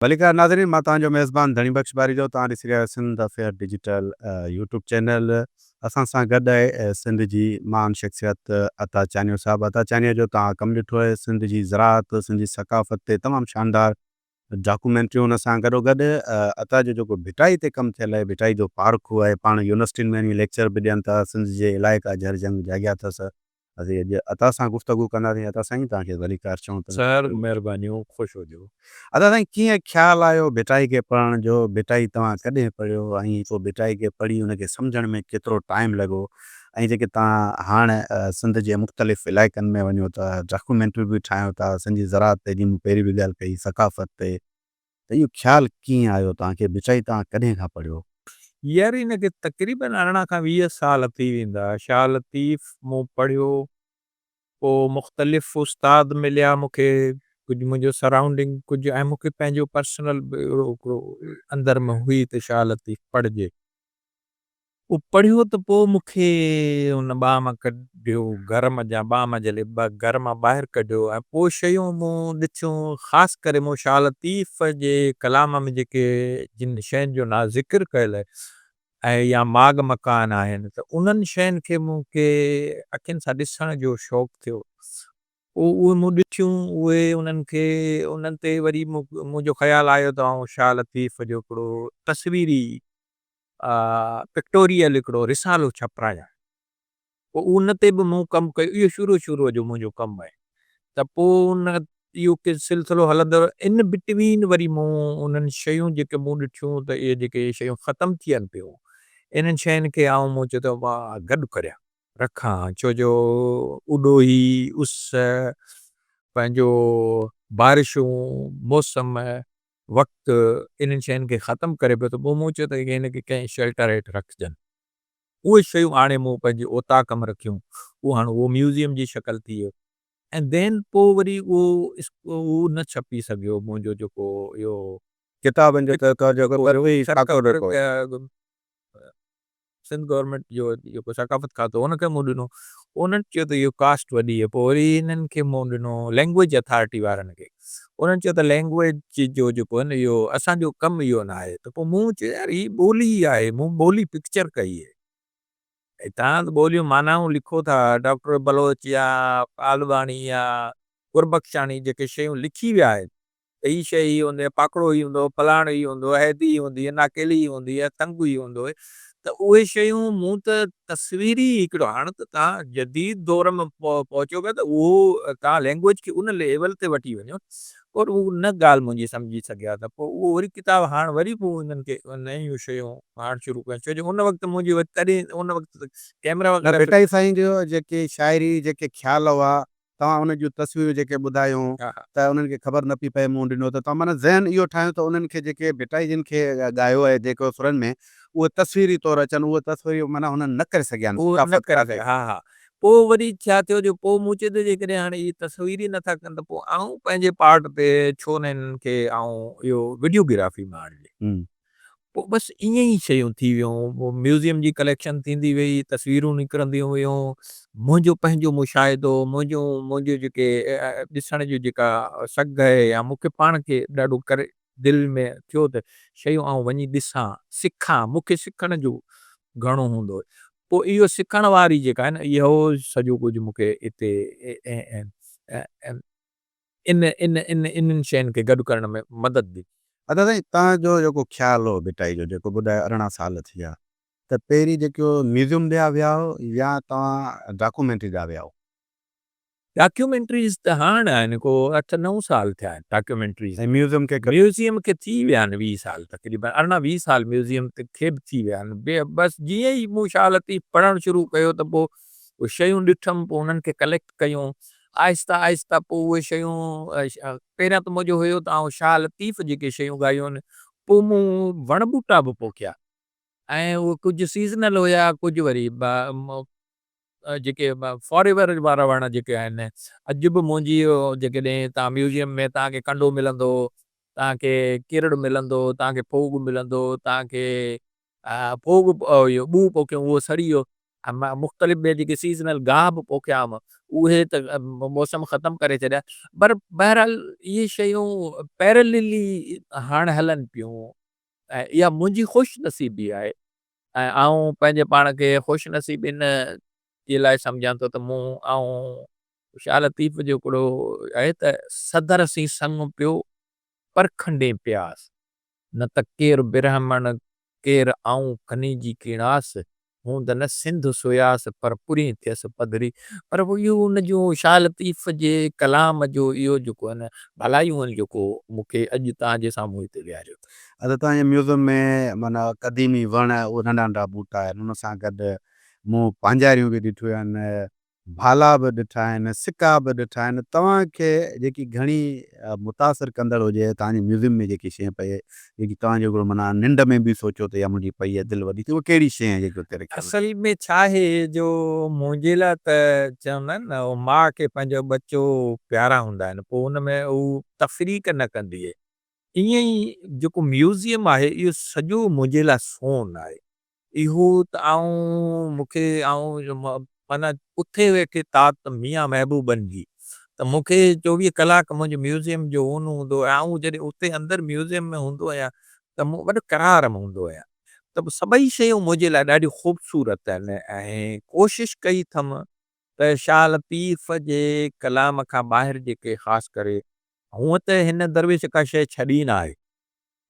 ڀليڪار ناظرين مان توهان جو ميزبان ڌڻي بخش باريجو توهان ڏسي رهيا آهيو Sindh affair digital YouTube channel اسان سان گڏ آهي سنڌ جي مهان شخصيت عطا چانيو صاحب عطا چانيو جو توهان ڪم ڏٺو آهي سنڌ جي زراعت سنڌ جي ثقافت تي تمام شاندار ڊاڪومينٽريون ان سان گڏو گڏ عطا جو جيڪو ڀٽائي تي ڪم ٿيل آهي ڀٽائي جو پارکو آهي پاڻ يونيورسٽين ۾ وڃي ليڪچر به ڏين ٿا سنڌ جي علائقا جھر جنگ جاڳيا اٿس اسين اڄ عطا سان گفتگو ڪنداسين. عطا سائين توهان کي ڀليڪار چئون ٿا. سر مهربانيون خوش هجو. عطا سائين ڪيئن خيال آيو ڀٽائي کي پڙهڻ جو ڀٽائي توهان ڪڏهن پڙهيو ۽ پوء ڀٽائي کي پڙهي ان کي سمجهڻ ۾ ڪيترو ٽائيم لڳو ۽ جيڪي توهان هاڻ سنڌ جي مختلف علائقن ۾ وڃو ٿا ڊاڪيومينٽريون به ٺاهيو ٿا سنڌ جي زراعت تي جيئن مون پهرين به ڳالهه ڪئي ثقافت تي ته اهو خيال ڪيئن آيو توهان کي ڀٽائي توهان ڪڏهن کان پڙهيو؟ يار ان کي تقريبن 18 کان 20 سال ٿي ويندا. شاهه لطيف مون پڙهيو، پوء مختلف استاد مليا مون کي، ڪجهه منهنجو سرائونڊنگ ڪجهه ۽ مون کي پنهنجو پرسنل به اهڙو هڪڙو اندر ۾ هئي ته شاهه لطيف پڙهجي. اهو پڙهيو ته پوء مون کي ان ٻانهن مان ڪڍيو، گهر منجهان ٻانهن مان جهلي گهر مان ٻاهر ڪڍيو ۽ پوء شيون مون ڏٺيون، خاص ڪري مون شاهه لطيف جي ڪلام ۾ جيڪي جن شين جو ذڪر ڪيل آهي ۽ يا ماڳ مڪان آهن ته انهن شين کي مون کي اکين سان ڏسڻ جو شوق ٿيو. پوء اهي مون ڏٺيون، اهي انهن کي انهن تي وري منهنجو خيال آيو ته آئون شاهه لطيف جو هڪڙو تصويري پڪٽوريل هڪڙو رسالو ڇپرايان. پوء ان تي به مون ڪم ڪيو. اهو شروع شروع جو منهنجو ڪم آهي ته پوء ان اهو سلسلو هلندو رهيو. ان بٽوين وري مون انهن شيون جيڪي مون ڏٺيون ته اهي جيڪي شيون ختم ٿين پيون انهن شين کي آئون مون چيو ته مان گڏ ڪريان رکان ڇو جو اڏوهي، اس، پنهنجو بارشون، موسم وقت انهن شين کي ختم ڪري پيو ته پوء مون چيو ته هن کي ڪنهن شيلٽر هيٺ رکجن. اهي شيون آڻي مون پنهنجي اوطاق ۾ رکيون. اهو هاڻ اهو ميوزيم جي شڪل ٿي ويو ۽ دين پوء وري اهو اهو نه ڇپي سگهيو منهنجو جيڪو اهو ڪتابن جو ته جيڪو پر اهي خاڪو رکو. سنڌ گورنمينٽ جو جيڪو ثقافت کاتو ان کي مون ڏنو انهن چيو ته اهو ڪاسٽ وڏي آهي پوء وري انهن کي مون ڏنو لينگويج اٿارٽي وارن کي انهن چيو ته لينگويج جو جيڪو آهي نه اهو اسان جو ڪم اهو نه آهي ته پوء مون چيو يار هي ٻولي آهي مون ٻولي پڪچر ڪئي آهي توهان ته ٻوليون معنائون لکو ٿا ڊاڪٽر بلوچ يا آلواڻي يا گربخشاڻي جيڪي شيون لکي ويا آهن ته هي شيء هي هوندي، پاکڙو هي هوندو هو، فلاڻو هي هوندو هو، حيدي هي هوندي هئي، ناڪيلي هي هوندي هئي، تنگ هي هوندو هو ته اهي شيون مون ته تصويري هڪڙو هاڻ ته توهان جديد دور ۾ پهچو پيا ته اهو توهان لينگويج کي ان ليول تي وٺي وڃو پر هو نه ڳالهه منهنجي سمجهي سگهيا ته پوء اهو وري ڪتاب هاڻ وري مون انهن کي نيون شيون هاڻ شروع ڪيون ڇو جو ان وقت منهنجي تڏهن ان وقت ڪيمرا نه وغيره ڀٽائي سائين جو جيڪي شاعري جيڪي خيال هئا توهان انهن جون تصويرون جيڪي ٻڌايون ته انهن کي خبر نه پئي پئي مون ڏنو ته توهان معنيٰ ذهن اهو ٺاهيو ته انهن کي جيڪي ڀٽائي جن کي ڳايو آهي جيڪو سرن ۾ اهي تصويري طور اچن اهي تصويري معنيٰ هنن نه ڪري سگهيا آهن اهو نه ثقافت ڪري کاتي سگهيا ها ها پوء وري ڇا ٿيو جو پوء مون چيو ته جيڪڏهن هاڻي اهي تصويري نه ٿا ڪن ته پوء آئون پنهنجي پارٽ تي ڇو نه انهن کي آئون اهو وڊيوگرافي ۾ آڻجي. پوء بس ائين ئي شيون ٿي ويون. پوء ميوزيم جي ڪليڪشن ٿيندي وئي، تصويرون نڪرنديون ويون، منهنجو پنهنجو مشاهدو، منهنجون منهنجو جيڪي ڏسڻ جي جيڪا سگهه آهي يا مون کي پاڻ کي ڏاڍو ڪري دل ۾ ٿيو ته شيون آئون وڃي ڏسان، سکان، مون کي سکڻ جو گهڻو هوندو هو. پوء اهو سکڻ واري جيڪا آهي نه اهو سڄو ڪجهه مون کي اتي ان ان ان انهن شين کي گڏ ڪرڻ ۾ مدد ڏني. ادا سائين توهان جو جيڪو خيال هو ڀٽائي جو جيڪو ٻڌايو 18 سال ٿي ويا ته پهرين جيڪو ميوزيم ڏيا ويا هو يا توهان ڊاڪيومينٽري ڏيا ويا هو؟ ڊاڪيومينٽريز ته هاڻ آهن ڪو اٺ نو سال ٿيا آهن ڊاڪيومينٽريز ۽ ميوزيم کي ميوزيم کي ٿي ويا آهن 20 سال تقريبن 18 20 سال ميوزيم کي به ٿي ويا آهن بس جيئن ئي مون شاهه لطيف پڙهڻ شروع ڪيو ته پوء اهي شيون ڏٺم پوء انهن کي ڪليڪٽ ڪيون آهستي آهستي پوء اهي شيون پهريان ته منهنجو هيو ته آئون شاهه لطيف جيڪي شيون ڳايون آهن پوء مون وڻ ٻوٽا به پوکيا ۽ اهي ڪجهه سيزنل هيا ڪجهه وري جيڪي فار ايور وارا وڻ جيڪي آهن اڄ به منهنجي جيڪڏهن توهان ميوزيم ۾ توهان کي ڪنڊو ملندو توهان کي ڪرڙ ملندو توهان کي ڦوڳ ملندو توهان کي ڦوڳ اهو ٻوهه پوکيو اهو سڙي ويو. مختلف ٻيا جيڪي سيزنل گاهه به پوکيا هئم اهي ته موسم ختم ڪري ڇڏيا پر بهرحال اهي شيون پيرللي هاڻ هلن پيون ۽ اها منهنجي خوش نصيبي آهي ۽ آئون پنهنجي پاڻ کي خوش نصيب ان جي لاء سمجهان ٿو ته مون آئون شاهه لطيف جو هڪڙو آهي ته صدر سين سڱ پيو پرکنڊين پياس، نه ته ڪير برهمڻ ڪير آئون ڪني جي ڪيڻاس، هوند نه سنڌ سوياس پر پرين ٿيس پڌري. پر اهو ان جو شاهه لطيف جي ڪلام جو اهو جيڪو آهي نه ڀلايون آهن جيڪو مون کي اڄ توهان جي سامهون هتي ويهاريو اٿس. ادا توهان جي ميوزم ۾ معنيٰ قديمي وڻ اهي ننڍا ننڍا ٻوٽا آهن ان سان گڏ مون پانجاريون به ڏٺيون آهن ڀالا به ڏٺا آهن، سڪا به ڏٺا آهن، توهان کي جيڪي گهڻي متاثر ڪندڙ هجي توهان جي ميوزيم ۾ جيڪي شيء پئي آهي، جيڪي توهان جو هڪڙو معنيٰ ننڊ ۾ به سوچيو ته اها منهنجي پئي آهي دل وڏي ٿي اها ڪهڙي شيء آهي جيڪي اتي رکيل آهي؟ اصل ۾ ڇا آهي جو منهنجي لاء ته چوندا آهن نه ماء کي پنهنجو ٻچو پيارا هوندا آهن پوء ان ۾ هو تفريق نه ڪندي آهي ائين ئي جيڪو ميوزيم آهي اهو سڄو منهنجي لاء سون آهي. اهو ته آئون مون کي آئون معنيٰ اٿي ويٺي تات ميان محبوبن جي ته مون کي چوويهه ڪلاڪ منهنجو ميوزيم جو اونو هوندو هو ۽ آئون جڏهن اتي اندر ميوزيم ۾ هوندو آهيان ته مون وڏو قرار ۾ هوندو آهيان ته سڀئي شيون منهنجي لاء ڏاڍيون خوبصورت آهن ۽ ڪوشش ڪئي اٿم ته شاهه لطيف جي ڪلام کان ٻاهر جيڪي خاص ڪري هونء ته هن درويش ڪا شيء ڇڏي نه آهي.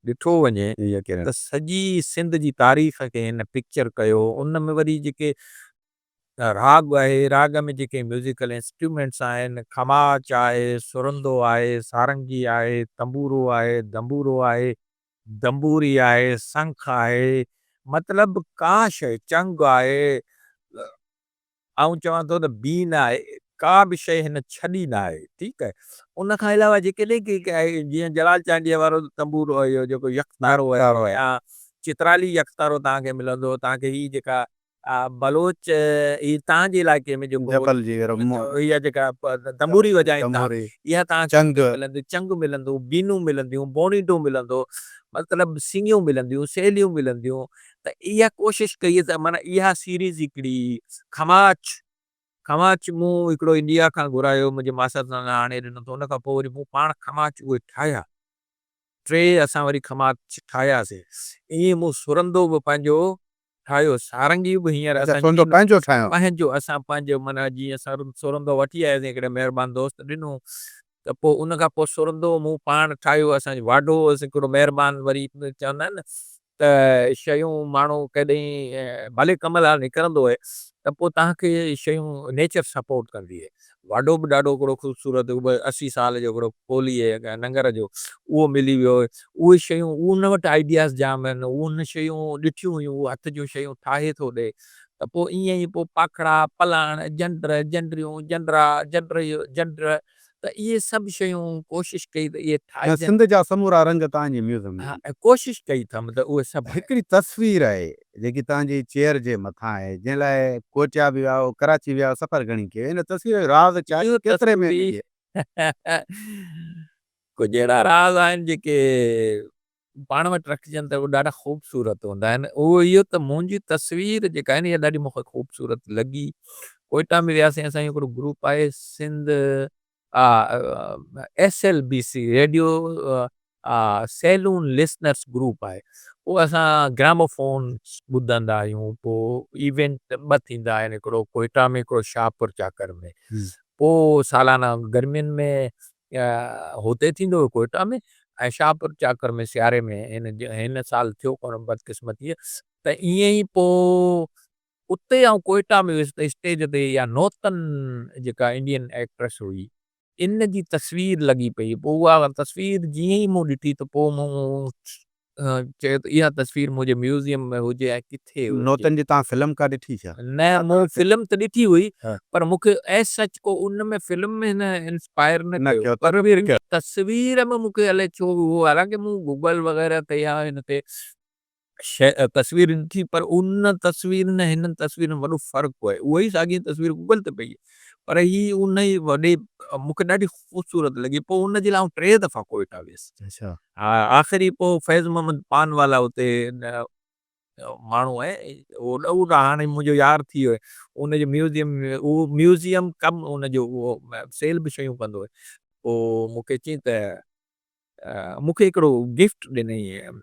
ڏٺو وڃي ته سڄي سنڌ جي تاريخ کي هن پڪچر ڪيو، ان ۾ وري جيڪي راڳ آهي، راڳ ۾ جيڪي ميوزيڪل انسٽرومينٽس آهن، کماچ آهي، سرندو آهي، سارنگي آهي، تنبورو آهي، دنبورو آهي، دنبوري آهي، سنک آهي، مطلب ڪا شيء، چنگ آهي، آئون چوان ٿو ته بي نه آهي، ڪا به شيء هن ڇڏي نه آهي، ٺيڪ آهي. ان کان علاوه جيڪڏهن ڪي جيئن جلال چانڊيي وارو تنبورو اهو جيڪو يڪتارو آهي يا چترالي يڪتارو توهان کي ملندو، توهان کي هي جيڪا بلوچ هي توهان جي علائقي ۾ جيڪو جبل جي اها جيڪا تنبوري وڄائين ٿا اها توهان کي ملندي، چنگ ملندو، بينون ملنديون، بوڻيٽو ملندو، مطلب سڱيون ملنديون، سيليون ملنديون، ته اها ڪوشش ڪئي ته معنيٰ اها سيريز هڪڙي کماچ کماچ مون هڪڙو انڊيا کان گهرايو منهنجي ماسات سان آڻي ڏنو ته ان کان پوء وري مون پاڻ کماچ اهي ٺاهيا ٽي اسان وري کماچ ٺاهياسين ائين مون سرندو به پنهنجو ٺاهيو سارنگي به هينئر اسان سرندو پنهنجو ٺاهيو پنهنجو اسان پنهنجو معنيٰ جيئن سرندو وٺي آياسين هڪڙي مهربان دوست ڏنو ته پوء ان کان پوء سرندو مون پاڻ ٺاهيو اسان جو واڍو هوس هڪڙو مهربان وري چوندا آهن نه ته شيون ماڻهو ڪڏهن ڀلي ڪم لاء نڪرندو آهي ته پوء توهان کي شيون نيچر سپورٽ ڪندي آهي. واڍو به ڏاڍو هڪڙو خوبصورت هو 80 سال جو هڪڙو ڪولهي آهي ننگر جو اهو ملي ويو اهي شيون ان وٽ آئيڊياز جام آهن هو ان شيون ڏٺيون هيون هو هٿ جون شيون ٺاهي ٿو ڏئي ته پوء ائين ئي پوء پاکڙا، پلاڻ، جنڊ، جنڊريون، جنڊرا، جنڊ ته اهي سڀ شيون ڪوشش ڪئي ته اهي ۽ ٺاهجن. سنڌ جا سمورا رنگ توهان جي ميوزم ۾ ها ۽ ڪوشش ڪئي اٿم ته اهي سڀ آهن. هڪڙي تصوير آهي جيڪي توهان جي چيئر جي مٿان آهي جنهن لاء ڪوئٽيا به ويا هئو ڪراچي ويا هئو سفر گهڻي ڪيو ان تصوير جو راز ڇا آهي اهو ڪيتري ۾ تصوير ملي؟ ڪجهه اهڙا راز آهن جيڪي پاڻ وٽ رکجن ته اهي ڏاڍا خوبصورت هوندا آهن. اهو اهو ته منهنجي تصوير جيڪا آهي نه اها ڏاڍي مون کي خوبصورت لڳي. ڪوئيٽا ۾ وياسين اسان جو هڪڙو گروپ آهي Sindh S L B C radio Ceylon listeners group آهي. پوء اسان گراموفون ٻڌندا آهيون پوء ايونٽ ٻه ٿيندا آهن هڪڙو ڪوئيٽا ۾ هڪڙو شاهپور چاڪر ۾ پوء سالانه گرمين ۾ هتي ٿيندو هيو ڪوئيٽا ۾ ۽ شاهپور چاڪر ۾ سياري ۾ هن سال ٿيو ڪونه بدقسمتيء ته ائين ئي پوء اتي آئون ڪوئيٽا ۾ ويس ته اسٽيج تي اها نوتن جيڪا انڊين ايڪٽريس هئي ان جي تصوير لڳي پئي پوء اها تصوير جيئن ئي مون ڏٺي ته پوء مون چيو ته اها تصوير منهنجي ميوزيم ۾ هجي ۽ ڪٿي هجي. نوتن جي توهان فلم ڪا ڏٺي ڇا؟ نه مون فلم ته ڏٺي هئي پر مون کي ايز سچ ڪو ان ۾ فلم ۾ نه انسپائر نه ڪيو پر تصوير ۾ مون کي الائي ڇو اهو حالانڪه مون گوگل وغيره تي يا هن تي تصوير ڏٺي پر ان تصوير ۽ هن تصوير ۾ وڏو فرق آهي اها ئي ساڳي تصوير گوگل تي پئي آهي پر هي ان ئي وڏي مون کي ڏاڍي خوبصورت لڳي پوء ان جي لاء آئون ٽي دفعا ڪوئيٽا ويس. ها آخري پوء فيض محمد پان والا اتي ماڻهو آهي، اهو هاڻي منهنجو يار ٿي ويو آهي. ان جو ميوزيم، اهو ميوزيم ڪم ان جو اهو سيل به شيون ڪندو هو. پوء مون کي چيائين ته مون کي هڪڙو گفٽ ڏنائين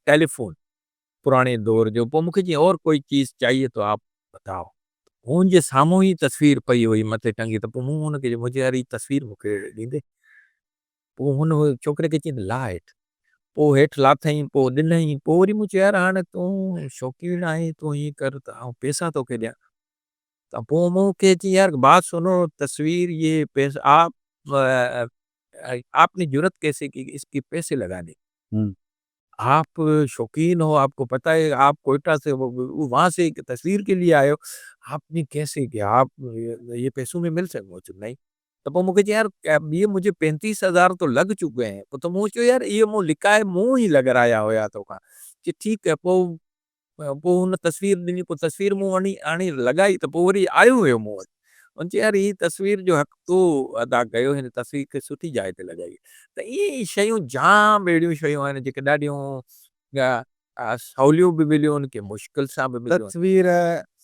ٽيليفون پراڻي دور جو. پوء مون کي چيائين اور ڪوئي چيز چاهيي تو آپ بتاؤ. هن جي سامهون ئي تصوير پئي هئي مٿي ٽنگي ته پوء مون هن کي چيو منهنجي يار هي تصوير مون کي ڏيندين؟ پوء هن ڇوڪري کي چيائين ته لاهه هيٺ. پوء هيٺ لاٿائين، پوء ڏنائين. پوء وري مون چيو يار هاڻي تون شوقين آهين، تون ائين ڪر ته آئون پئسا توکي ڏيان. ته پوء مون کي چيائين يار بات سنو تصوير يي پئسا آپ آپ ني جرئت ڪيسي ڪي اس ڪي پئسي لگاني آپ شوقين هو آپ ڪو پتا هي آپ ڪوئٽا سي وهان سي هڪ تصوير ڪي ليي آئي هو آپ ني ڪيسي ڪيا آپ يي پئسو مين مل سگهو ٿو نهين ته پوء مون کي چيائين يار يي مجهي پينتيس هزار تو لگ چڪي هين پوء ته مون چيو يار اهي مون لڪائي مون ئي لڳرايا هيا توکان چي ٺيڪ هي پوء پوء هن تصوير ڏني، پوء تصوير مون وڃي آڻي لڳائي ته پوء وري آيو ويو مون وٽ. هن چيو يار هي تصوير جو حق تو ادا ڪيو، هن تصوير کي سٺي جاء تي لڳائي. ته ائين ئي شيون جام اهڙيون شيون آهن جيڪي ڏاڍيون سوليون به مليون آهن ڪي مشڪل سان به مليون آهن. تصوير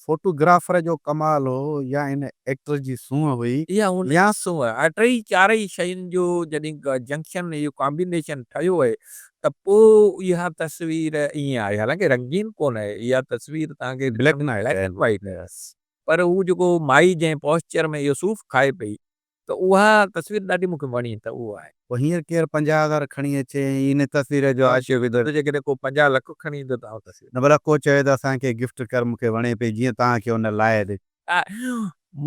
فوٽو گرافر جو ڪمال هو يا ان ايڪٽر جي سونهن هئي يا ان جي سونهن. اهي ٽئي چارئي شين جو جڏهن جنڪشن اهو ڪامبينيشن ٺهيو آهي ته پوء اها تصوير ائين آهي. حالانڪه رنگين ڪونه آهي اها تصوير توهان کي بليڪ اينڊ وائيٽ آهي. وائيٽ آهي پر هو جيڪو مائي جنهن پوسچر ۾ اهو صوف کائي پئي ته اها تصوير ڏاڍي مون کي وڻي ته اهو آهي. پوء هينئر ڪير 50 هزار کڻي اچي ۽ ان تصوير جو عاشق به ته جيڪڏهن ڪو 50 لک کڻي ايندو ته آئون تصوير. نه ڀلا ڪو چوي ته اسان کي گفٽ ڪر مون کي وڻي پئي جيئن توهان کي ان لائي ڏي.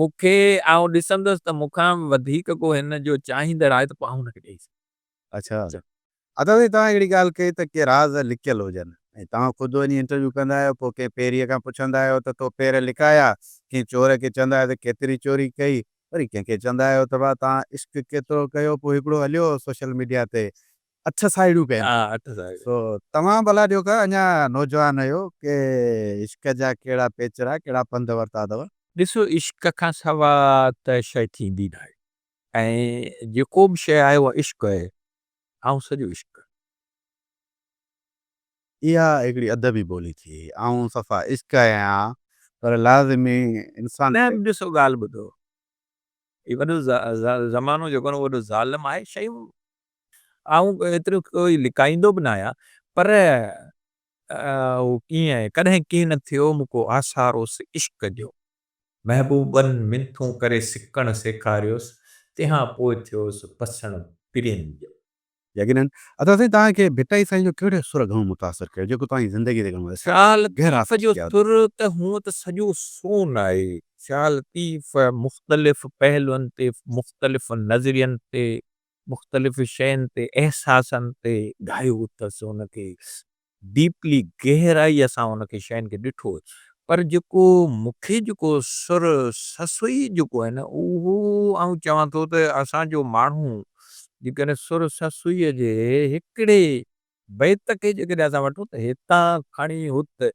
مون کي آئون ڏسندس ته مون کان وڌيڪ ڪو هن جو چاهيندڙ آهي ته پوء آئون هن کي ڏئي سگهندس. اڇا ادا سائين توهان هڪڙي ڳالهه ڪئي ته ڪي راز لڪيل هجن ۽ توهان خود وڃي انٽرويو ڪندا آهيو پوء ڪنهن پيريء کان پڇندا آهيو ته تو پير لڪايا ڪنهن چور کي چوندا آهيو ته ڪيتري چوري ڪئي وري ڪنهن کي چوندا آهيو ته ڀاء توهان عشق ڪيترو ڪيو پوء هڪڙو هليو سوشل ميڊيا تي اٺ ساهيڙيون ڪيائين ها اٺ ساهيڙيون. سو توهان ڀلا ڏيو ڪا اڃا نوجوان آهيو ڪي عشق جا ڪهڙا پيچرا ڪهڙا پنڌ ورتا اٿو. ڏسو عشق کان سوا ته شيء ٿيندي ناهي. ۽ جيڪو به شيء آهي اها عشق آهي، آئون سڄو عشق. اها هڪڙي ادبي ٻولي ٿي، آئون صفا عشق آهيان، پر لازمي انسان نه ڏسو ڳالهه ٻڌو، هي وڏو زمانو جيڪو آهي نه وڏو ظالم آهي، شيون آئون ايتريون ڪوئي لڪائيندو به نه آهيان، پر اهو ڪيئن آهي، ڪڏهن ڪيئن نه ٿيو مون ڪو آسارو عشق جو. محبوبن منٿون ڪري سڪڻ سيکاريس، تنهان پوء ٿيوس پسڻ پرين جو. يقينن ادا سائين توهان کي ڀٽائي سائين جو ڪهڙو سر گهڻو متاثر ڪيو جيڪو توهان جي زندگي تي گهڻو اثر شاهه گهرا لطيف اثر جو ڪيو. سر ته هونء ته سڄو سون آهي. شاهه لطيف مختلف پهلوئن تي، مختلف نظرين تي، مختلف شين تي، احساسن تي ڳايو اٿس. ان کي ڊيپلي گهرائيء سان ان کي شين کي ڏٺو پر جيڪو مون کي جيڪو سر سسئي جيڪو آهي نه اهو آئون چوان ٿو ته اسان جو ماڻهو جيڪڏهن سر سسئيء جي هڪڙي بيت کي جيڪڏهن اسان وٺون ته هتان کڻي هت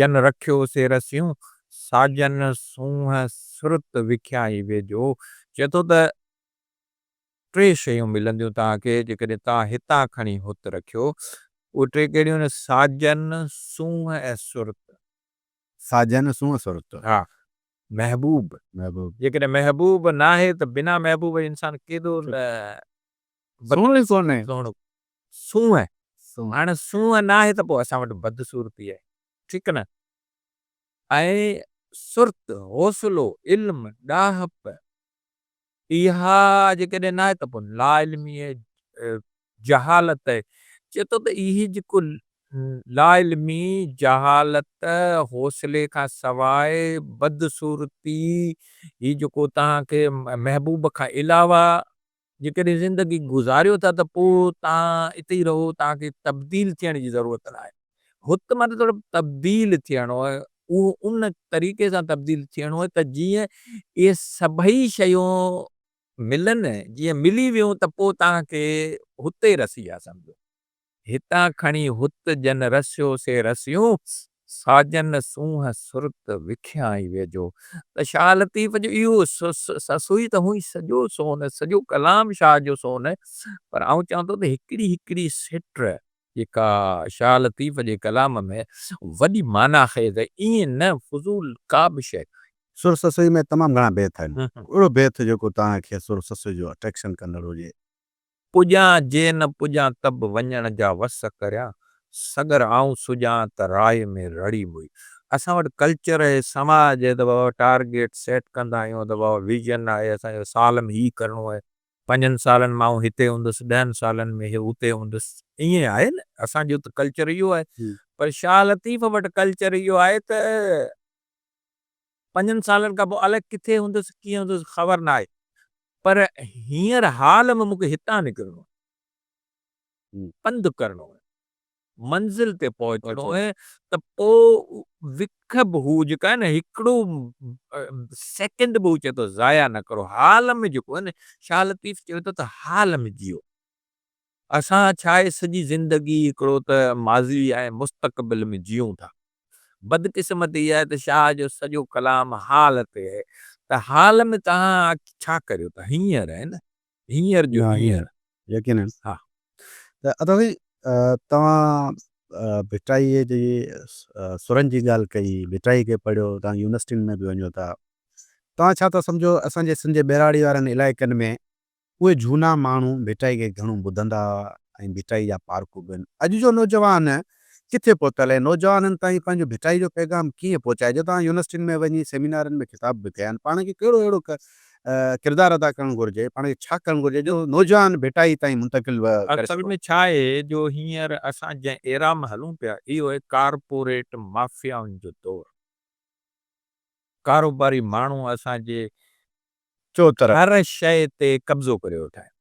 جن رکيو سي رسيون ساجن سونهن سرت وکيائين ويجهو چئي ٿو ته ٽي شيون ملنديون توهان کي جيڪڏهن توهان هتان کڻي هت رکيو. اهي ٽي ڪهڙيون آهن؟ ساجن، سونهن ۽ سرت. ساجن، سونهن، سرت. ها، محبوب. محبوب. جيڪڏهن محبوب ناهي ته بنا محبوب جي انسان ڪيڏو نه سهڻو ئي ڪونهي. سهڻو. سونهن. هاڻي سونهن ناهي ته پوء اسان وٽ بدصورتي آهي. ٺيڪ نه؟ ۽ سرت، حوصلو، علم، ڏاهپ. اها جيڪڏهن ناهي ته پوء لاعلمي آهي، جهالت آهي. چئي ٿو ته اهي جيڪو لاعلمي، جهالت، حوصلي کان سواء بدصورتي، هي جيڪو توهان کي محبوب کان علاوه جيڪڏهن زندگي گذاريو ٿا ته پوء توهان اتي ئي رهو، توهان کي تبديل ٿيڻ جي ضرورت ناهي. هت مطلب تبديل ٿيڻو آهي، اهو ان طريقي سان تبديل ٿيڻو آهي ته جيئن اهي سڀئي شيون ملن، جيئن ملي ويون ته پوء توهان کي هتي رسي آ سمجهو. هتان کڻي هت جن رسيو سي رسيون، ساجن سونهن سرت وکيائين ويجهو. ته شاهه لطيف جو اهو سسئي ته هونئن سڄو سون، سڄو ڪلام شاهه جو سون، پر آئون چوان ٿو ته هڪڙي هڪڙي سٽ جيڪا شاهه لطيف جي ڪلام ۾ وڏي معنيٰ خيز آهي، ائين نه فضول ڪا به شيء ناهي. سر سسئي ۾ تمام گهڻا بيت آهن. اهڙو بيت جيڪو توهان کي سر سسئي جو اٽريڪشن ڪندڙ هجي. پڄان جي نه پڄان ته به وڃڻ جا وس ڪريان، سڳر آئون سجان ته راء ۾ رڙي موئي. اسان وٽ ڪلچر آهي، سماج آهي ته بابا ٽارگيٽ سيٽ ڪندا آهيون ته بابا ويزن آهي اسان جو سال ۾ هي ڪرڻو آهي، پنجن سالن ۾ آئون هتي هوندس، ڏهن سالن ۾ هتي هوندس، ائين آهي نه اسان جو ته ڪلچر اهو آهي پر شاهه لطيف وٽ ڪلچر اهو آهي ته پنجن سالن کان پوء الائي ڪٿي هوندس ڪيئن هوندس خبر ناهي پر هينئر حال ۾ مون کي هتان نڪرڻو آهي، پنڌ ڪرڻو آهي، منزل تي پهچڻو آهي ته پوء وک به هو جيڪا آهي نه هڪڙو سيڪنڊ به هو چئي ٿو ضايع نه ڪرو، حال ۾ جيڪو آهي نه شاهه لطيف چوي ٿو ته حال ۾ جيئو. اسان ڇا آهي سڄي زندگي هڪڙو ته ماضي ۽ مستقبل ۾ جيئون ٿا. بدقسمتي اها آهي ته شاهه جو سڄو ڪلام حال تي آهي ته حال ۾ توهان ڇا ڪريو ٿا هينئر آهي نه هينئر جو هينئر. يقينن ها ته ادا سائين توهان ڀٽائيء جي سرن جي ڳالهه ڪئي ڀٽائي کي پڙهيو توهان يونيورسٽين ۾ به وڃو ٿا توهان ڇا ٿا سمجهو اسان جي سنڌ جي ٻهراڙي وارن علائقن ۾ اهي جهونا ماڻهو ڀٽائي کي گهڻو ٻڌندا هئا ۽ ڀٽائي جا پارکو به آهن. اڄ جو نوجوان ڪٿي پهتل آهي؟ نوجوانن تائين پنهنجو ڀٽائي جو پيغام ڪيئن پهچائجي؟ توهان يونيورسٽين ۾ وڃي سيمينارن ۾ خطاب به ڪيا آهن. پاڻ کي ڪهڙو اهڙو ڪردار ادا ڪرڻ گهرجي؟ پاڻ کي ڇا ڪرڻ گهرجي جو نوجوان ڀٽائي تائين منتقل ڪري اصل سگهون؟ ۾ ڇا آهي جو هينئر اسان جنهن ايرا ۾ هلون پيا اهو آهي ڪارپوريٽ مافيائن جو دور. ڪاروباري ماڻهو اسان جي چوطرف. هر شيء تي قبضو ڪريو ويٺا آهن.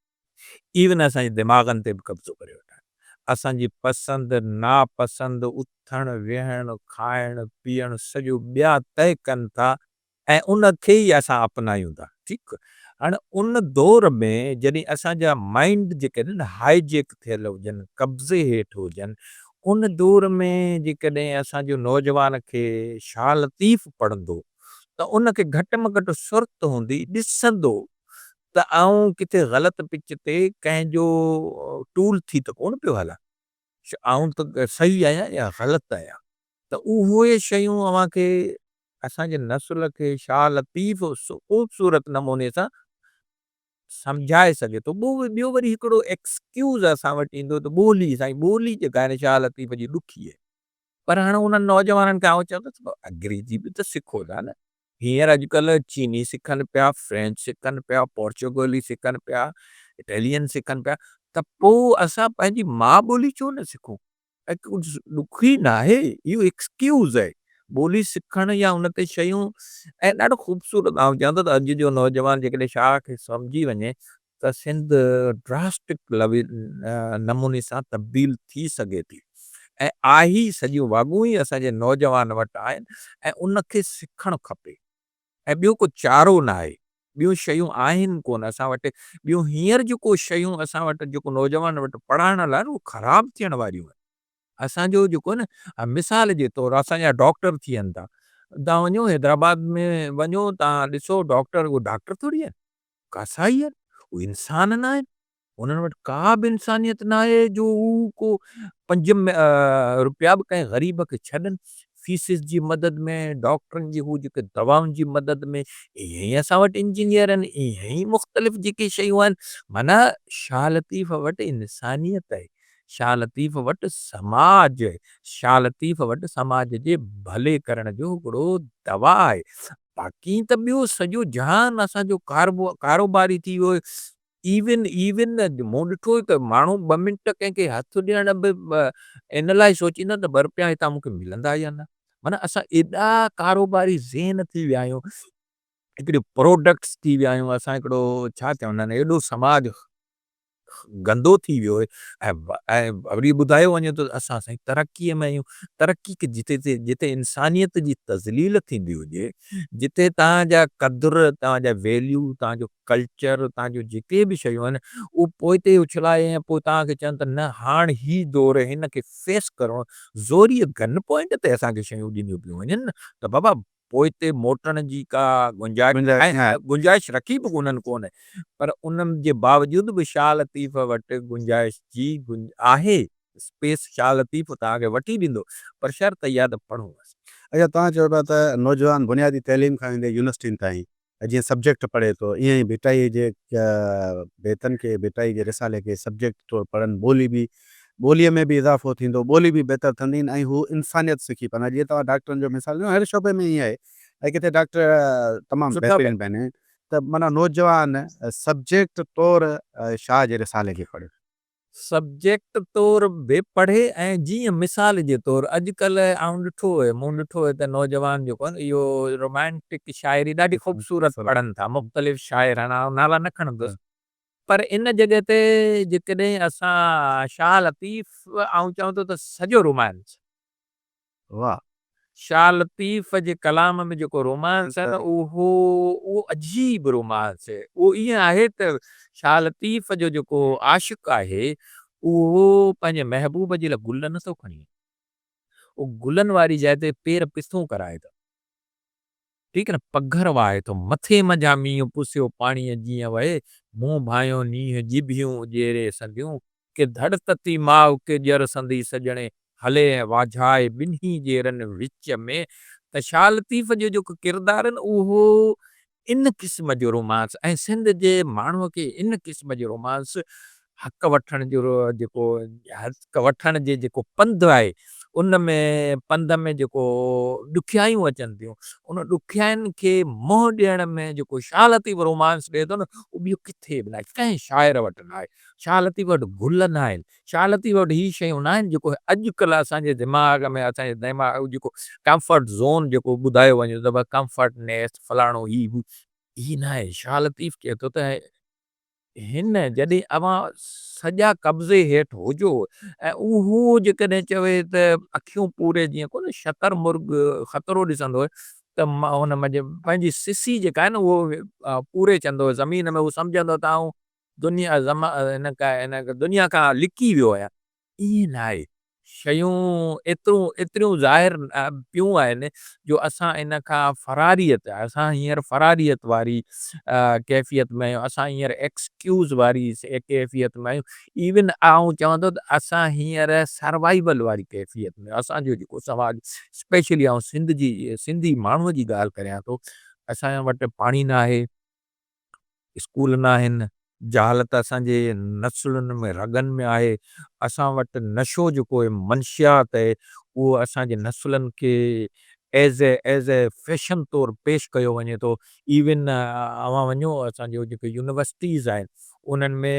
ايون اسان جي دماغن تي به قبضو ڪريو ويٺا آهن. اسان جي پسند، ناپسند، اٿڻ، ويهڻ، کائڻ، پيئڻ سڄو ٻيا طئي ڪن ٿا ۽ ان کي ئي اسان اپنايون ٿا. ٺيڪ هاڻ ان دور ۾ جڏهن اسان جا مائينڊ جيڪي آهن نه هاء جيڪ ٿيل هجن، قبضي هيٺ هجن، ان دور ۾ جيڪڏهن اسان جو نوجوان کي شاهه لطيف پڙهندو ته ان کي گهٽ ۾ گهٽ سرت هوندي، ڏسندو ته آئون ڪٿي غلط پچ تي ڪنهن جو ٽول ٿي ته ڪونه پيو هلان، آئون ته صحيح آهيان يا غلط آهيان ته اهي شيون اوهان کي اسان جي نسل کي شاهه لطيف خوبصورت نموني سان سمجهائي سگهي ٿو. ٻيو وري هڪڙو ايڪسڪيوز اسان وٽ ايندو ته ٻولي سائين ٻولي جيڪا آهي نه شاهه لطيف جي ڏکي آهي. پر هاڻ انهن نوجوانن کي آئون چوندس ته انگريزي به ته سکو ٿا نه. هينئر اڄڪلهه چيني سکن پيا، فرينچ سکن پيا، پورچوگالي سکن پيا، اٽالين سکن پيا ته پوء اسان پنهنجي ماء ٻولي ڇو نه سکون؟ ۽ ڪجهه ڏکي ناهي، اهو ايڪسڪيوز آهي. ٻولي سکڻ يا ان تي شيون ۽ ڏاڍو خوبصورت آئون چوان ٿو ته اڄ جو نوجوان جيڪڏهن شاهه کي سمجهي وڃي ته سنڌ ڊراسٽڪ نموني سان تبديل ٿي سگهي ٿي ۽ آهي سڄيون واڳون ئي اسان جي نوجوان وٽ آهن ۽ ان کي سکڻ کپي ۽ ٻيو ڪو چارو ناهي ٻيون شيون آهن ڪونه اسان وٽ ٻيون هينئر جيڪو شيون اسان وٽ جيڪو نوجوان وٽ پڙهائڻ لاء اهو خراب ٿيڻ واريون آهن اسان جو جيڪو نه مثال جي طور اسان جا ڊاڪٽر ٿين ٿا تان وڃو حيدرآباد ۾ وڃو تان ڏسو ڊاڪٽر اهو ڊاڪٽر ٿوري آهن ڪاسائي آهن، اهي انسان ناهن، انهن وٽ ڪا به انسانيت ناهي جو هو ڪو پنج روپيا به ڪنهن غريب کي ڇڏن، فيسز جي مدد ۾، ڊاڪٽرن جي هو جيڪي دوائن جي مدد ۾، ائين ئي اسان وٽ انجنيئر آهن، ائين ئي مختلف جيڪي شيون آهن، معنيٰ شاهه لطيف وٽ انسانيت آهي، شاهه لطيف وٽ سماج آهي، شاهه لطيف وٽ سماج جي ڀلي ڪرڻ جو هڪڙو دوا آهي، باقي ته ٻيو سڄو جهان اسان جو ڪاروباري ٿي ويو ايون ايون مون ڏٺو ته ماڻهو ٻه منٽ ڪنهن کي هٿ ڏيڻ به ان لاء سوچيندا ته ٻه روپيا هتان مون کي ملندا يا نه معنيٰ اسان ايڏا ڪاروباري ذهن ٿي ويا آهيون هڪڙي پروڊڪٽس ٿي ويا آهيون اسان هڪڙو ڇا چوندا آهن ايڏو سماج گندو ٿي ويو آهي ۽ وري ٻڌايو وڃي ٿو ته اسان سائين ترقيء ۾ آهيون، ترقي جتي جتي انسانيت جي تذليل ٿيندي هجي، جتي توهان جا قدر، توهان جا ويليو، توهان جو ڪلچر، توهان جون جيڪي به شيون آهن اهي پوئتي اڇلائي ۽ پوء توهان کي چون ته نه هاڻ هي دور هن کي فيس ڪرڻو زوريء گن پوائنٽ تي اسان کي شيون ڏنيون پيون وڃن ته بابا پوئتي موٽڻ جي ڪا گنجائش رکي به انهن ڪونه پر ان جي باوجود به شاهه لطيف وٽ گنجائش جي آهي. اسپيس شاهه لطيف توهان کي وٺي ڏيندو پر شرط اها ته پڙهو بس. اچا توهان چئو پيا ته نوجوان بنيادي تعليم کان ويندي يونيورسٽين تائين جيئن سبجيڪٽ پڙهي ٿو ايئن ئي ڀٽائي جي بيتن کي ڀٽائي جي رسالي کي سبجيڪٽ طور پڙهن ٻولي به ٻوليء ۾ به اضافو ٿيندو ٻولي به بهتر ٿندين ۽ هو انسانيت سکي پوندا جيئن توهان ڊاڪٽرن جو مثال ڏنو هر شعبي ۾ ائين آهي ۽ ڪٿي ڊاڪٽر تمام بهترين به آهن ته معنيٰ نوجوان سبجيڪٽ طور شاهه جي رسالي کي پڙهي. سبجيڪٽ طور به پڙهي ۽ جيئن مثال جي طور اڄ ڪلهه آئون ڏٺو اهي مون ڏٺو اهي ته نوجوان جيڪو آهن اهو رومانٽڪ شاعري ڏاڍي خوبصورت پڙهن ٿا مختلف شاعر آهن آئون نالا نه کڻندس پر ان جڳهه تي جيڪڏهن اسان شاهه لطيف آئون چوان ٿو ته سڄو رومانس واھ. شاھ لطيف جي ڪلام ۾ جيڪو رومانس آهي نه اهو اهو عجيب رومانس آهي. اهو ائين آهي ته شاھ لطيف جو جيڪو عاشق آهي اهو پنهنجي محبوب جي لاء گل نه ٿو کڻي اچي. اهو گلن واري جاء تي پير پسون ڪرائي ٿو. ٺيڪ نه پگهر وهائي ٿو. مٿي منجهان مينهن پسيو پاڻيء جيئن وهي، مون ڀانئيو نينهن ڄڀيون ڄيري سنديون، ڪي ڌڙ تتي ماء ڪي ڄر سندي سڄڻي، هلي ۽ واجهائي ٻنهي ڄيرن وچ ۾. ته شاهه لطيف جو جيڪو ڪردار آهي نه اهو ان قسم جو رومانس ۽ سنڌ جي ماڻهوء کي ان قسم جو رومانس حق وٺڻ جو جيڪو حق وٺڻ جي جيڪو پنڌ آهي ان ۾ پنڌ ۾ جيڪو ڏکيائيون اچن ٿيون ان ڏکيائين کي منهن ڏيڻ ۾ جيڪو شاهه لطيف رومانس ڏئي ٿو نه اهو ٻيو ڪٿي به ناهي ڪنهن شاعر وٽ ناهي شاهه لطيف وٽ گل ناهن شاهه لطيف وٽ هي شيون ناهن جيڪو اڄ ڪلهه اسان جي دماغ ۾ اسان جي دماغ جيڪو ڪمفرٽ زون جيڪو ٻڌايو وڃي ٿو ته ڪمفرٽنيس فلاڻو هي هو هي ناهي شاهه لطيف چئي ٿو ته هن جڏهن اوهان سڄا قبضي هيٺ هجو ۽ اهو جيڪڏهن چوي ته اکيون پوري جيئن ڪونه شتر مرغ خطرو ڏسندو هو ته هن منجهه پنهنجي سسي جيڪا آهي نه اهو پوري چندو هو زمين ۾ هو سمجهندو ته آئون دنيا هن دنيا کان لڪي ويو آهيان ائين ناهي. شيون ايترون ايتريون ظاهر پيون آهن جو اسان ان کان فراريت اسان هينئر فراريت واري ڪيفيت ۾ آهيون اسان هينئر ايڪسڪيوز واري ڪيفيت ۾ آهيون ايون آئون چوان ٿو ته اسان هينئر سروائيول واري ڪيفيت ۾ اسان جو جيڪو سماج اسپيشلي آئون سنڌ جي سنڌي ماڻهو جي ڳالهه ڪريان ٿو اسان وٽ پاڻي ناهي اسڪول ناهن، جهالت اسان جي نسلن ۾ رڳن ۾ آهي، اسان وٽ نشو جيڪو اهي منشيات اهي اهو اسان جي نسلن کي as a as a fashion طور پيش ڪيو وڃي ٿو، ايون اوهان وڃو اسان جو جيڪي يونيورسٽيز آهن انهن ۾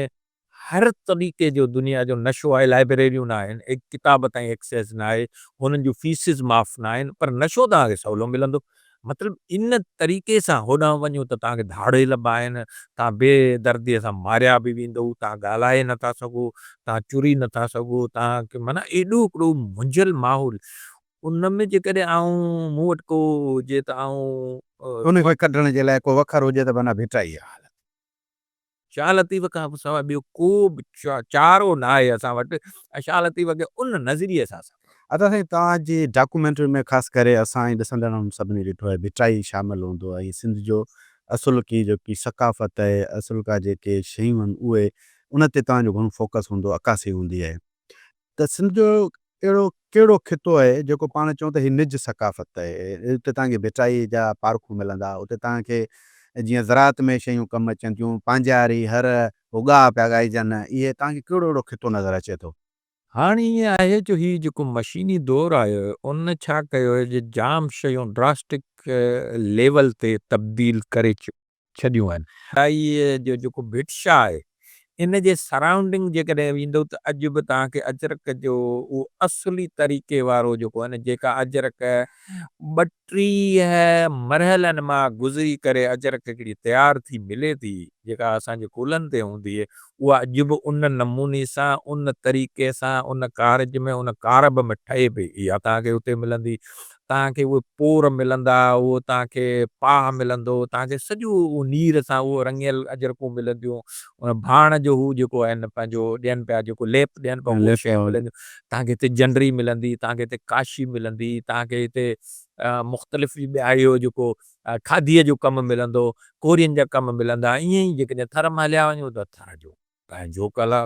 هر طريقي جو دنيا جو نشو آهي، لائبريريون نه آهن، ڪتاب تائين ايڪسيس نه آهي، هنن جون فيسز معاف نه آهن، پر نشو توهان کي سولو ملندو. مطلب ان طريقي سان هوڏانهن وڃو ته توهان کي ڌاڙيل به آهن، توهان بي درديء سان ماريا به ويندؤ، توهان ڳالهائي نه ٿا سگهو، توهان چري نه ٿا سگهو، توهان کي معنيٰ ايڏو هڪڙو منجهيل ماحول، ان ۾ جيڪڏهن آئون مون وٽ ڪو هجي ته آئون. ان کي ڪڍڻ جي لاء ڪو وکر هجي ته معنيٰ ڀٽائي حالت. شاهه لطيف کان سواء ٻيو ڪو به چارو نه آهي اسان وٽ ۽ شاهه لطيف کي ان نظريي سان سمجهو. ادا سائين توهان جي ڊاڪومينٽري ۾ خاص ڪري اسان ۽ ڏسندڙن سڀني ڏٺو آهي ڀٽائي شامل هوندو ۽ سنڌ جو اصل ڪي جيڪي ثقافت آهي اصل ڪا جيڪي شيون آهن اهي ان تي توهان جو گهڻو فوڪس هوندو عڪاسي هوندي آهي ته سنڌ جو اهڙو ڪهڙو خطو آهي جيڪو پاڻ چئون ته هي نج ثقافت آهي، اتي توهان کي ڀٽائي جا پارکو ملندا، اتي توهان کي جيئن زراعت ۾ شيون ڪم اچن ٿيون، پانجاري، هر، اڳاهه پيا ڳائجن، اهي توهان کي ڪهڙو اهڙو خطو نظر اچي ٿو؟ هاڻ ائين آهي جو هي جيڪو مشيني دور آيو آهي ان ڇا ڪيو آهي جو جام شيون ڊراسٽڪ ليول تي تبديل ڪري ڇڏيون آهن. ڀٽائيء جو جيڪو ڀٽ شاهه آهي، ان جي سرائونڊنگ جيڪڏهن ويندؤ ته اڄ به توهان کي اجرڪ جو اهو اصلي طريقي وارو جيڪو آهي نه جيڪا اجرڪ 32 مرحلن مان گذري ڪري اجرڪ هڪڙي تيار ٿي ملي ٿي جيڪا اسان جي ڪلهن تي هوندي اهي اها اڄ به ان نموني سان ان طريقي سان ان ڪارج ۾ ان ڪارب ۾ ٺهي پئي اها توهان کي اتي ملندي توهان کي اهي پور ملندا، اهو توهان کي پاهه ملندو، توهان کي سڄو اهو نير سان اهو رڱيل اجرڪون ملنديون، ان ڀاڻ جو هو جيڪو آهن پنهنجو ڏين پيا جيڪو ليپ ڏين پيا اهو شيء ملنديون، توهان کي هتي جنڊري ملندي، توهان کي هتي ڪاشي ملندي، توهان کي هتي مختلف ٻيا اهو جيڪو کاڌيء جو ڪم ملندو، ڪورين جا ڪم ملندا، ائين ئي جيڪڏهن ٿر ۾ هليا وڃو ته ٿر جو. پنهنجو ڪلا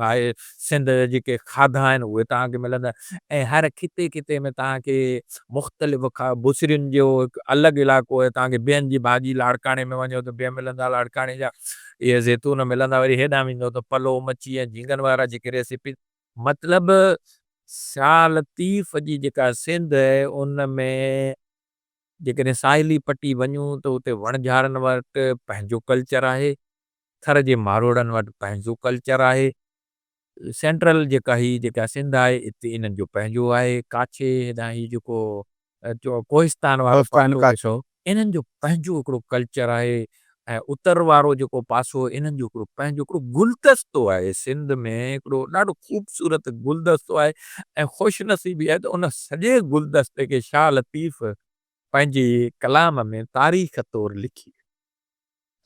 آهي. سنڌ جا جيڪي کاڌا آهن اهي توهان کي ملندا ۽ هر خطي خطي ۾ توهان کي مختلف بصرين جو هڪ الڳ علائقو آهي. توهان کي بيهن جي ڀاڄي لاڙڪاڻي ۾ وڃو ته بيهه ملندا، لاڙڪاڻي جا اهي زيتون ملندا، وري هيڏانهن ويندو ته پلو مڇي ۽ جهينگن وارا جيڪي ريسيپي. مطلب شاهه لطيف جي جيڪا سنڌ آهي ان ۾ جيڪڏهن ساحلي پٽي وڃون ته اتي وڻجارن وٽ پنهنجو ڪلچر آهي، ٿر جي ماروئڙن وٽ پنهنجو ڪلچر آهي، سينٽرل جيڪا هي جيڪا سنڌ آهي اتي انهن جو پنهنجو آهي، ڪاڇي هيڏانهن هي جيڪو ڪوهستان وارو پاسو انهن جو پنهنجو هڪڙو ڪلچر آهي ۽ اتر وارو جيڪو پاسو انهن جو هڪڙو پنهنجو هڪڙو گلدستو آهي. سنڌ ۾ هڪڙو ڏاڍو خوبصورت گلدستو آهي ۽ خوش نصيبي آهي ته ان سڄي گلدستي کي شاهه لطيف پنهنجي ڪلام ۾ تاريخ طور لکي ويو.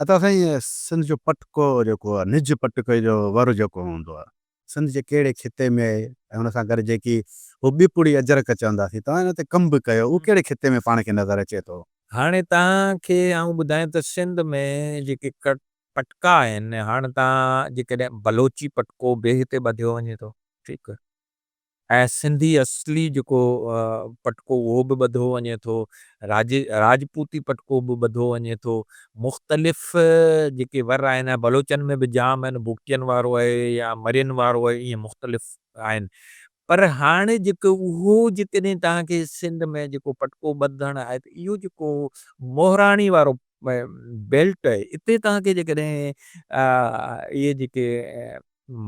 ادا سائين سنڌ جو پٽڪو جيڪو آهي نج پٽڪي جو ور جيڪو هوندو آهي سنڌ جي ڪهڙي خطي ۾ آهي ۽ ان سان گڏ جيڪي هو ٻپڙي اجرڪ چونداسين توهان ان تي ڪم به ڪيو اهو ڪهڙي خطي ۾ پاڻ کي نظر اچي ٿو؟ هاڻي توهان کي آئون ٻڌايان ته سنڌ ۾ جيڪي پٽڪا آهن هاڻ توهان جيڪڏهن بلوچي پٽڪو به هتي ٻڌيو وڃي ٿو ٺيڪ ۽ سنڌي اصلي جيڪو پٽڪو اهو به ٻڌو وڃي ٿو، راجپوتي پٽڪو به ٻڌو وڃي ٿو، مختلف جيڪي ور آهن ۽ بلوچن ۾ به جام آهن، بگٽين وارو آهي يا مرين وارو آهي ائين مختلف آهن پر هاڻي جيڪو اهو جيڪڏهن توهان کي سنڌ ۾ جيڪو پٽڪو ٻڌڻ آهي ته اهو جيڪو مهراڻي وارو بيلٽ آهي اتي توهان کي جيڪڏهن اهي جيڪي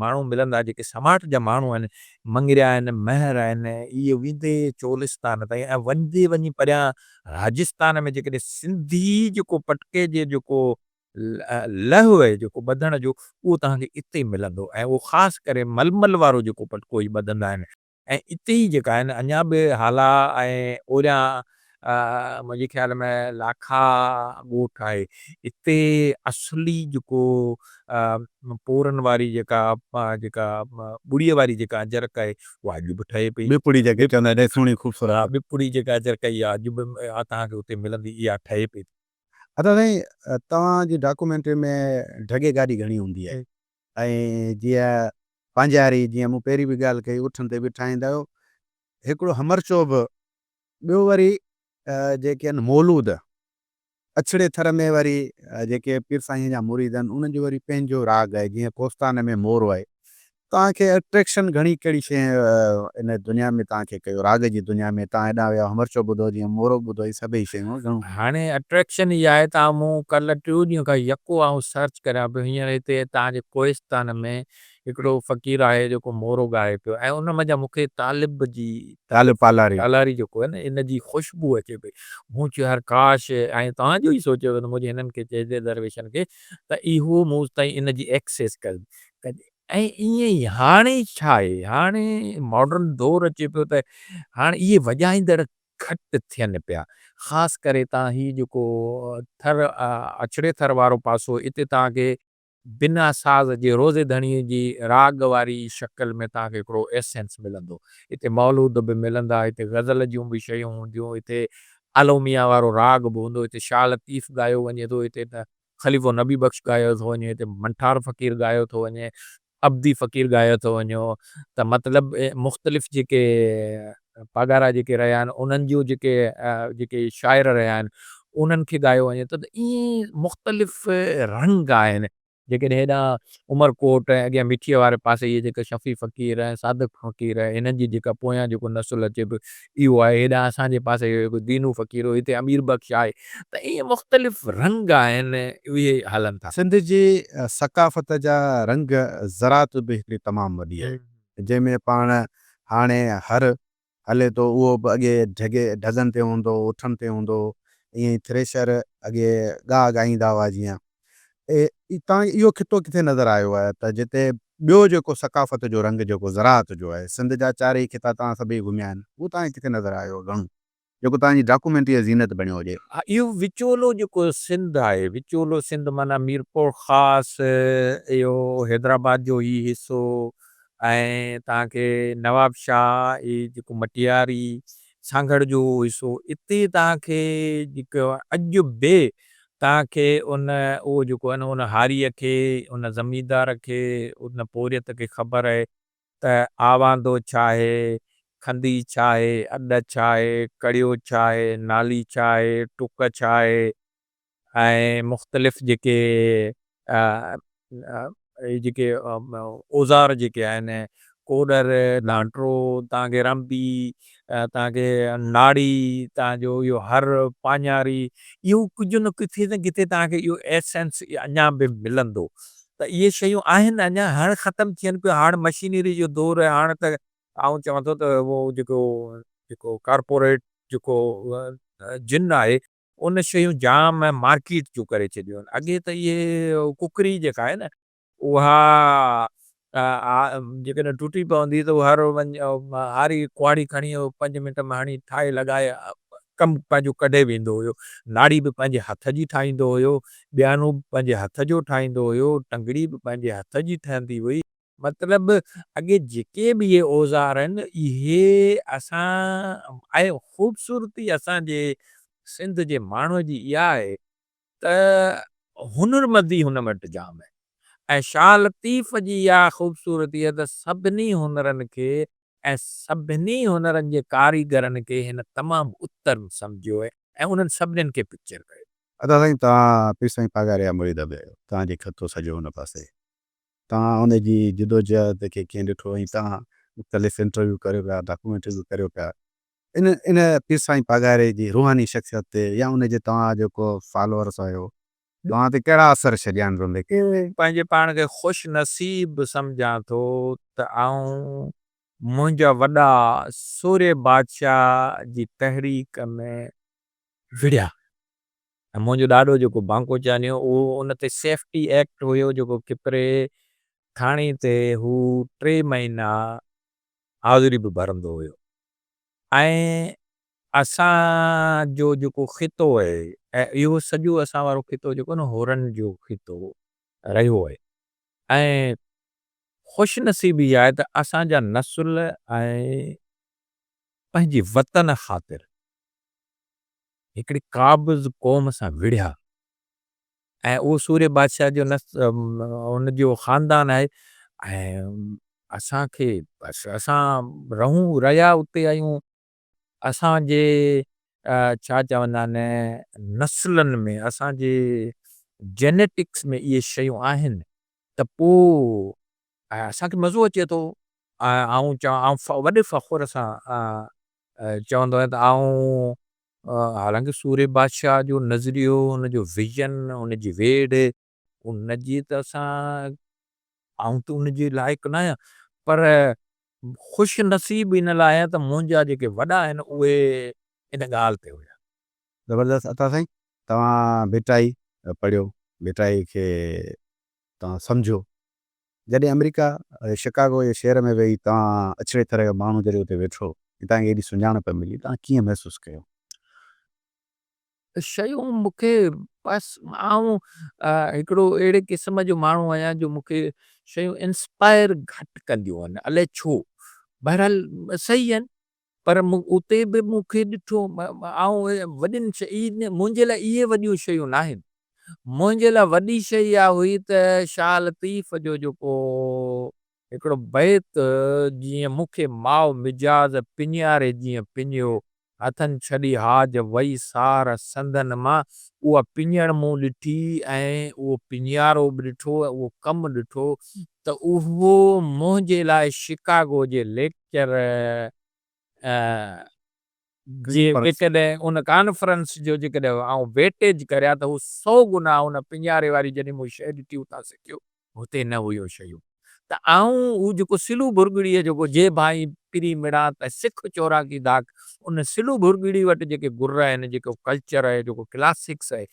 ماڻهو ملندا جيڪي سماٽ جا ماڻهو آهن، مڱريا آهن، مهر آهن، اهي ويندي چولستان تائين ۽ وڃندي وڃي پريان راجستان ۾ جيڪڏهن سنڌي جيڪو پٽڪي جي جيڪو لهه آهي جيڪو ٻڌڻ جو اهو توهان کي اتي ملندو ۽ اهو خاص ڪري ململ وارو جيڪو پٽڪو هي ٻڌندا آهن ۽ اتي ئي جيڪا آهن اڃا به هالا ۽ اوريان منهنجي خيال ۾ لاکا ڳوٺ آهي اتي اصلي جيڪو پورن واري جيڪا جيڪا ٻڙيء واري جيڪا اجرڪ آهي اها اڄ به ٺهي پئي. ٻپڙي جيڪي چوندا آهن سهڻي خوبصورت. ها ٻپڙي جيڪا اجرڪ آهي اها اڄ به توهان کي اتي ملندي اها ٺهي پئي. ادا سائين توهان جي ڊاڪومينٽري ۾ ڍڳي گاڏي گهڻي هوندي آهي ۽ جيئن پنهنجاري جيئن مون پهرين به ڳالهه ڪئي اٺن تي به ٺاهيندا آهيو هڪڙو همرچو به ٻيو وري جيڪي آهن مولود اڇڙي ٿر ۾ وري جيڪي پير سائين جا مريد آهن انهن جو وري پنهنجو راڳ آهي جيئن ڪوستان ۾ مورو آهي توهان کي اٽريڪشن گهڻي ڪهڙي شيء ان دنيا ۾ توهان کي ڪيو راڳ جي دنيا ۾ توهان هيڏانهن ويا همرچو ٻڌو جيئن مورو ٻڌو هي سڀئي شيون گهڻو. هاڻي اٽريڪشن اها آهي ته مون ڪلهه ٽيون ڏينهن کان يڪو آئون سرچ ڪريان پيو هينئر هتي توهان جي ڪوهستان ۾ هڪڙو فقير آهي جيڪو مورو ڳائي پيو ۽ ان منجهان مون کي طالب جي طالب پالاري. پالاري جيڪو آهي نه ان جي خوشبو اچي پئي مون چيو يار ڪاش ۽ توهان جو ئي سوچيو ته منهنجي هنن کي چئجي درويشن کي ته اهو مون تائين ان جي ايڪسيس ڪجي ۽ ائين ئي هاڻي ڇا آهي، هاڻي ماڊرن دور اچي پيو ته هاڻي اهي وڄائيندڙ گهٽ ٿين پيا. خاص ڪري تان هي جيڪو ٿر اڇڙي ٿر وارو پاسو اتي توهان کي بنا ساز جي روضي ڌڻي جي راڳ واري شڪل ۾ توهان کي هڪڙو ايسنس ملندو. اتي مولود به ملندا، اتي غزل جون به شيون هونديون، اتي آلو ميان وارو راڳ به هوندو، اتي شاهه لطيف ڳايو وڃي ٿو، اتي ته خليفو نبي بخش ڳايو ٿو وڃي، هتي منٺار فقير ڳايو ٿو وڃي، عبدي فقير ڳايو ٿو وڃو ته مطلب مختلف جيڪي پاڳارا جيڪي رهيا آهن انهن جون جيڪي جيڪي شاعر رهيا آهن انهن کي ڳايو وڃي ٿو ته ائين مختلف رنگ آهن. جيڪڏهن هيڏانهن عمرڪوٽ ۽ اڳيان مٺيء واري پاسي اهي جيڪي شفيع فقير ۽ صادق فقير هنن جي جيڪا پويان جيڪو نسل اچي پيو اهو آهي، هيڏانهن اسان جي پاسي هڪ دينو فقير هو، هتي امير بخش آهي ته ائين مختلف رنگ آهن اهي هلن ٿا. سنڌ جي ثقافت جا رنگ زراعت به هڪڙي تمام وڏي آهي جنهن ۾ پاڻ هاڻي هر هلي ٿو اهو به اڳي ڍڳي ڍڳن تي هوندو هو اٺن تي هوندو هو ائين ئي ٿريشر اڳي ڳاهه ڳاهيندا هئا جيئن تان اهو خطو ڪٿي نظر آيو آهي ته جتي ٻيو جيڪو ثقافت جو رنگ جيڪو زراعت جو آهي سنڌ جا چارئي خطا توهان سڀئي گهميا آهن اهو توهان کي ڪٿي نظر آيو گهڻو جيڪو توهان جي ڊاڪومينٽري جي زينت بڻيو هجي. ها اهو وچولو جيڪو سنڌ آهي وچولو سنڌ معنيٰ ميرپورخاص اهو حيدرآباد جو هي حصو ۽ توهان کي نواب شاهه هي جيڪو مٽياري سانگهڙ جو حصو اتي توهان کي جيڪو اڄ به توهان کي ان اهو جيڪو آهي نه ان هاريء کي، ان زميندار کي، ان پورهيت کي خبر آهي ته آواندو ڇا آهي، کنڌي ڇا آهي، اڏ ڇا آهي، ڪڙيو ڇا آهي، نالي ڇا آهي، ٽڪ ڇا آهي ۽ مختلف جيڪي اهي جيڪي اوزار جيڪي آهن، ڪوڏر، ڍانٽرو، توهان کي رنبي، توهان کي ناڙي، توهان جو اهو هر، پاڃاري، اهو ڪجهه نه ڪٿي نه ڪٿي توهان کي اهو ايسنس اڃا به ملندو ته اهي شيون آهن اڃا هاڻ ختم ٿين پيون، هاڻ مشينري جو دور آهي، هاڻ ته آئون چوان ٿو ته اهو جيڪو جيڪو ڪارپوريٽ جيڪو جن آهي ان شيون جام مارڪيٽ جون ڪري ڇڏيون آهن. اڳي ته اهي ڪڪري جيڪا آهي نه اها جيڪڏهن ٽٽي پوندي ته هر هاري ڪهاڙي کڻي پنج منٽ ۾ هڻي ٺاهي لڳائي ڪم پنهنجو ڪڍي ويندو هيو. ناڙي به پنهنجي هٿ جي ٺاهيندو هيو، ٻيانو به پنهنجي هٿ جو ٺاهيندو هيو، ٽنگڙي به پنهنجي هٿ جي ٺهندي هئي. مطلب اڳي جيڪي به اهي اوزار آهن اهي اسان ۽ خوبصورتي اسان جي سنڌ جي ماڻهو جي اها آهي ته هنرمندي هن وٽ جام آهي ۽ شاهه لطيف جي اها خوبصورتي آهي ته سڀني هنرن کي ۽ سڀني هنرن جي ڪاريگرن کي هن تمام اتم سمجهيو آهي ۽ انهن سڀنين کي پڪچر ڪيو. ادا سائين توهان پير سائين پاڳاري جا مريد به آهيو توهان جي خطو سڄو ان پاسي توهان ان جي جدوجهد کي ڪيئن ڏٺو ۽ توهان مختلف انٽرويو ڪريو پيا ڊاڪيومينٽريز به ڪريو پيا ان ان پير سائين پاڳاري جي روحاني شخصيت تي يا ان جي توهان جيڪو فالوورس آهيو توهان تي ڪهڙا اثر ڇڏيا آهن رلي کي؟ پنهنجي پاڻ کي خوش نصيب سمجهان ٿو ته آئون منهنجا وڏا سورهيه بادشاهه جي تحريڪ ۾ وڙهيا. ۽ منهنجو ڏاڏو جيڪو بانڪو چانهيو اهو ان تي سيفٽي ايڪٽ هيو جيڪو کپري ٿاڻي تي هو ٽي مهينا حاضري به ڀرندو هيو ۽ اسان جو جيڪو خطو اهي ۽ اهو سڄو اسان وارو خطو جيڪو نه حرن جو خطو رهيو اهي ۽ خوش نصيبي اها آهي ته اسان جا نسل ۽ پنهنجي وطن خاطر هڪڙي قابض قوم سان وڙهيا ۽ اهو سورهيه بادشاهه جو نس ان جو خاندان آهي ۽ اسان کي بس اسان رهون رهيا اتي آهيون اسان جي ڇا چوندا آهن نسلن ۾ اسان جي جينيٽڪس ۾ اهي شيون آهن ته پوء اسان کي مزو اچي ٿو آئون چوان آئون وڏي فخر سان چوندو آهيان ته آئون حالانڪه سورهيه بادشاهه جو نظريو، ان جو ويزن، ان جي ويڙهه، ان جي ته اسان آئون ته ان جي لائق نه آهيان پر خوش نصيب ان لاء آهيان ته منهنجا جيڪي وڏا آهن اهي ان ڳالهه تي هيا. زبردست عطا سائين توهان ڀٽائي پڙهيو ڀٽائي کي توهان سمجهيو جڏهن آمريڪا شڪاگو جي شهر ۾ ويهي توهان اڇڙي ٿر جو ماڻهو جڏهن اتي ويٺو ۽ توهان کي ايڏي سڃاڻپ ملي توهان ڪيئن محسوس ڪيو؟ شيون مون کي بس آئون هڪڙو اهڙي قسم جو ماڻهو آهيان جو مون کي شيون انسپائر گهٽ ڪنديون آهن الائي ڇو بهرحال صحيح آهن پر مون اتي به مون کي ڏٺو آئون وڏين منهنجي لاء اهي وڏيون شيون ناهن منهنجي لاء وڏي شيء اها هئي ته شاهه لطيف جو جيڪو هڪڙو بيت جيئن مون کي ماء مجاز پڃياري جيئن پڃيو، هٿن ڇڏي هاج وئي سار سندن مان، اها پڃڻ مون ڏٺي ۽ اهو پڃيارو به ڏٺو ۽ اهو ڪم ڏٺو ته اهو منهنجي لاء شڪاگو جي ليڪچر جي جيڪڏهن ان ڪانفرنس جو جيڪڏهن آئون ويٽيج ڪريان ته هو سو گنا ان پڃاري واري جڏهن مون شيء ڏٺي اتان سکيو هتي نه هيو شيون ته آئون هو جيڪو سلو ڀرڳڙيء جيڪو جي ڀائين پرين مڙان ته سک چوراڪي ڌاڪ ان سلو ڀرڳڙي وٽ جيڪي گر آهن جيڪو ڪلچر آهي جيڪو ڪلاسڪس آهي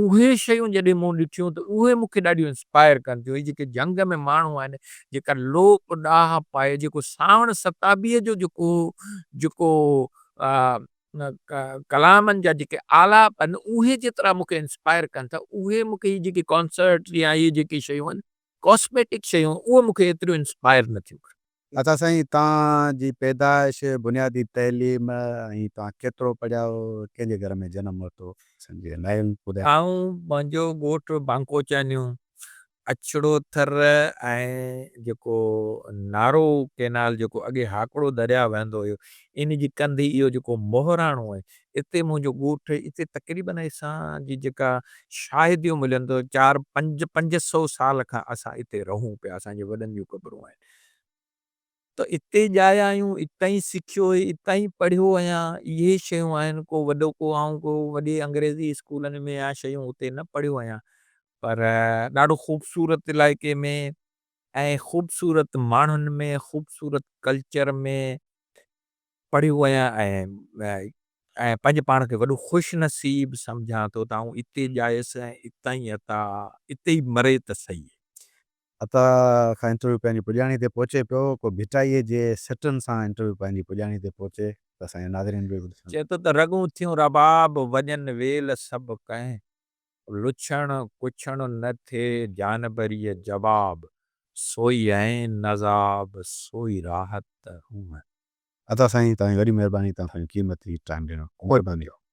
اهي شيون جڏهن مون ڏٺيون ته اهي مون کي ڏاڍيون انسپائر ڪن ٿيون. هي جيڪي جهنگ ۾ ماڻهو آهن، جيڪا لوڪ ڏاهپ آهي، جيڪو سانوڻ ستابيء جو جيڪو جيڪو ڪلامن جا جيڪي آلاپ آهن، اهي جيترا مون کي انسپائر ڪن ٿا، اهي مون کي هي جيڪي ڪانسرٽ يا هي جيڪي شيون آهن، ڪاسميٽڪ شيون، اهي مون کي ايتريون انسپائر نه ٿيون ڪن. ادا سائين توهان جي پيدائش، بنيادي تعليم ۽ توهان ڪيترو پڙهيا آهيو، ڪنهن جي گهر ۾ جنم ورتو، سمجهي ناهي ٻڌايو. آئون منهنجو ڳوٺ بانڪو چانيو، اڇڙو ٿر ۽ جيڪو نارو ڪينال جيڪو اڳي هاڪڙو درياء وهندو هيو ان جي ڪنڌي اهو جيڪو مهراڻو آهي اتي منهنجو ڳوٺ اتي تقريبن اسان جي جيڪا شاهديون ملن ٿو چار پنج 500 سال کان اسان اتي رهون پيا اسان جي وڏن جون قبرون آهن ته اتي ڄايا آهيون، اتان ئي سکيو ۽ اتان ئي پڙهيو آهيان، اهي شيون آهن، ڪو وڏو ڪو آئون ڪو وڏي انگريزي اسڪولن ۾ يا شيون اتي نه پڙهيو آهيان پر ڏاڍو خوبصورت علائقي ۾ ۽ خوبصورت ماڻهن ۾ خوبصورت ڪلچر ۾ پڙهيو آهيان ۽ ۽ پنهنجي پاڻ کي وڏو خوش نصيب سمجهان ٿو ته آئون اتي ڄايس ۽ اتان ئي عطا اتي ئي مري ته سهي. عطا کان انٽرويو پنهنجي پڄاڻي تي پهچي پيو، ڪو ڀٽائيء جي سٽن سان انٽرويو پنهنجي پڄاڻي تي پهچي ته اسان جا ناظرين به ڏسن. چئي ٿو ته رڳون ٿيون رباب، وڄن ويل سڀ ڪنهن، لڇڻ ڪڇڻ نه ٿئي جانبريء جواب، سوئي عين عذاب، سوئي راحت هونء. عطا سائين توهان جي وڏي مهرباني توهان پنهنجو قيمتي ٽائيم ڏنو. مهرباني.